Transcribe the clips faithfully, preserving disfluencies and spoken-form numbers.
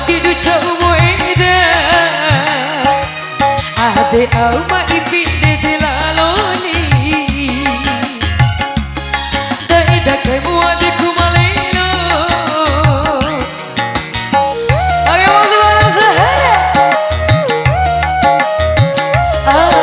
Tidu ca'umu eda, ade au ma ipi ndede lalo ni. Da eda kaimu adeku malelo. Oke, mau suara sahara. Ah.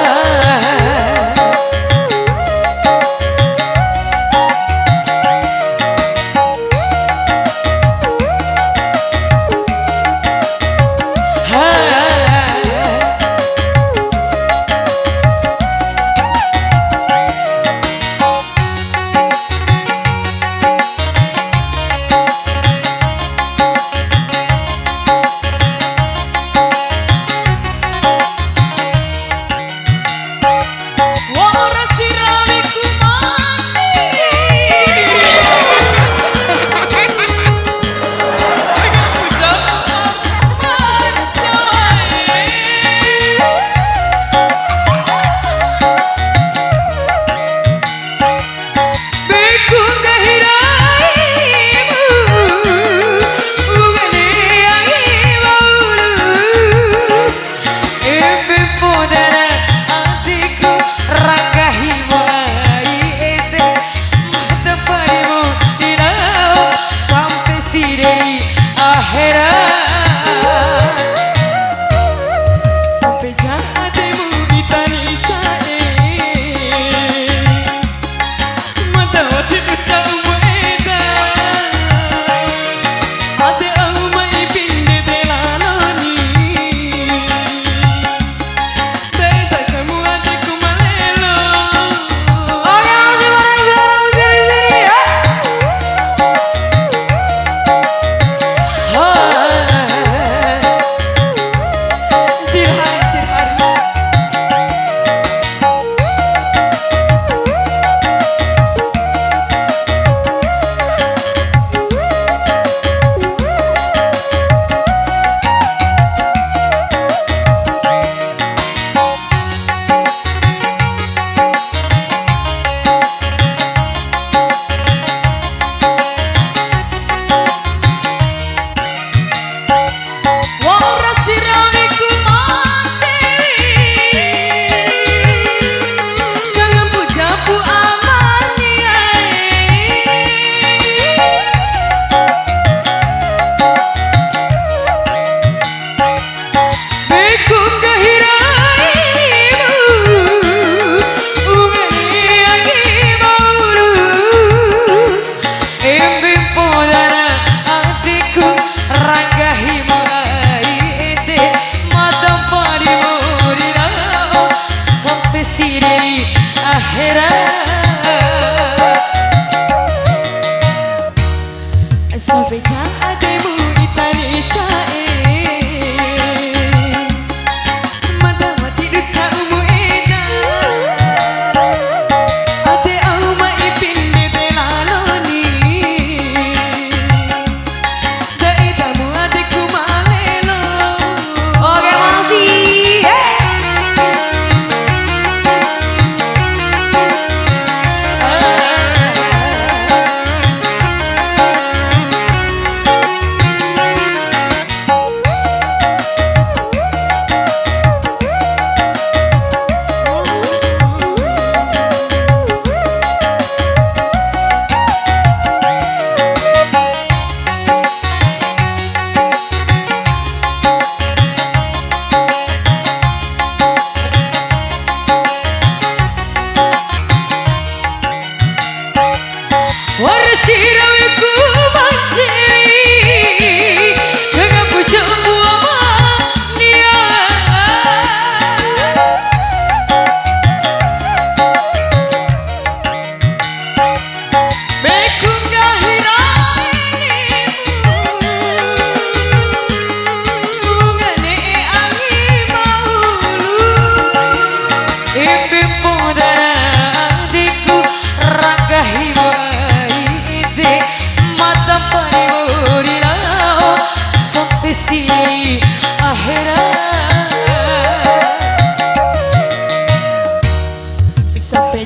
Ede podana adeku, ranggahimu ai ede, mada parimu di lao sampe si dei ahera. Sampe ja ademu di tani sa'e. Mada wati ucap mu eda, ade au mai pinde de lalo ni. Beda kamu adeku malelo. Oke, masih bareng suara Siri Siri, ya. Hai. Ciri hari, ciri hari. Wa'ura sirawiku mace, kangampu jampu amania e. Beku nggahi raimu, wunga ne'e angi mauru. Embe podana adeku, ranggahimu ai ede, mada parimu di lao sampe si dei ahera. Sampe ja ademu di tani sa'e. Mada wati du ca'umu eda, ade au mai pinde de lalo ni. Da edamu adeku malelo. Oke, makasih. Hey. Wara sirawiku macewi, kaka puja mua mania. Beku nggahi raimu, wunga ne'e angi maulu. Embe podana adeku, ranggahimu ai ede, mada parimu di lao sampe si ahera. Sampe